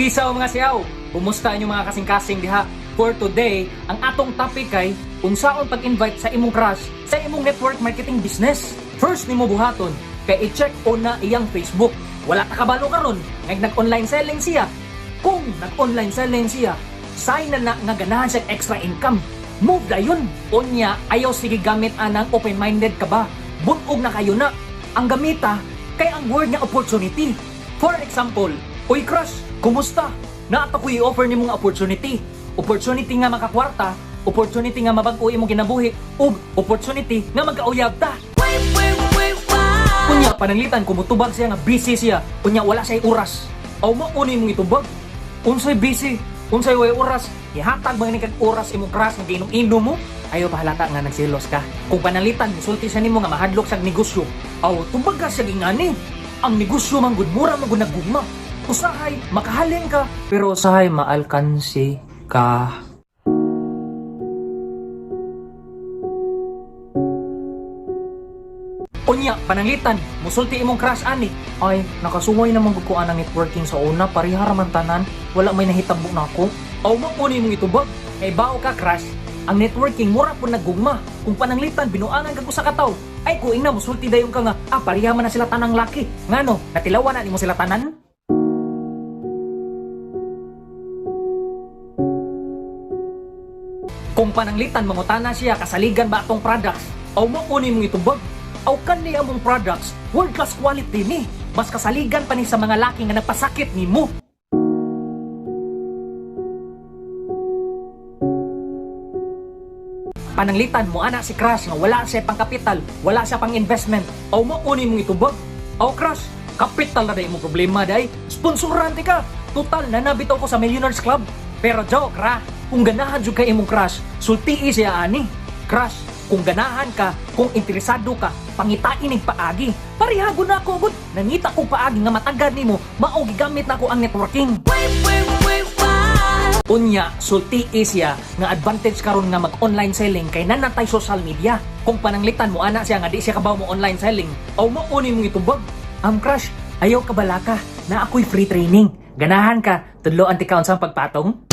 Kisaw mga siyaw, kumusta inyo mga kasing-kasing diha? For today, ang atong topic kay unsaon pag-invite sa imong crush sa imong network marketing business. First nimo buhaton kay i-check una iyang Facebook. Wala ta kabalo karon ngag nag-online selling siya. Kung nag-online selling siya, sign na na nga ganahan siya extra income. Move dayon. Unya, ayaw sige gamit anang open-minded ka ba? Bunog na kayo na. Ang gamita kay ang word nga opportunity. For example, "Uy crush, kumusta? Naa ta ko i-offer nimo nga opportunity. Opportunity nga makakwarta, opportunity nga mabag-o imong kinabuhi, ug opportunity nga magkauyab ta." Unya, pananglitan kung mutubag siya nga busy siya, unya wala siya oras. Aw mao ni imong itubag. Unsay busy? Unsay way oras? Ihatag ba ni kag oras imong crush nga giinom-inom mo? Ayaw pahalata nga nagselos ka. Kung pananglitan musulti siya nimo nga mahadlok sa negosyo, aw tubag ka siya gingani. Ang negosyo man gud mura man gud naggugma. Usahay makahalin ka, pero usahay maalkansi ka. Unya, pananglitan, musulti imong crush ani. "Ay, nakasuway naman gud ko anang networking sa una, pareha ra man tanan, wala may nahitabo nako." Aw mao ni imong itubag. Kay bao ka crush, ang networking mura po naggugma. Kung pananglitan binuangan kag usa ka tawo, ay kuing na musulti dayon ka nga, "Ah, pareha man na sila tanang laki." Ngano, natilawan na nimo sila tanan? Kung pananglitan mangutana siya kasaligan ba atong products, aw mao ni imong itubag. Aw kani among products, world class quality ni. Mas kasaligan pa ni sa mga laki nga nagpasakit nimo. Pananglitan mo ana si crush nga wala siya pang kapital, wala siya pang investment. Aw mao ni imong itubag. Aw crush, kapital na day imong problema day. Sponsoran ti ka. Total nanabitaw ko sa Millionaires Club. Pero joke ra, kung ganahan jud kay imong crush, sultii siya ani. "Crush, kung ganahan ka, kung interesado ka, pangitain nig paagi." Parehago na ako gud. Nangita kog paagi nga matagad nimo, mao gigamit nako ang networking. Unya, sultii siya nga advantage karon nga mag-online selling kay nanatay social media. Kung pananglitan mo ana siya nga di siya kabaw mo online selling, aw mao ni imong itubag. "Crush, ayaw ka balaka, na ako'y free training. Ganahan ka, tudloan ti ka unsang pagpatong?"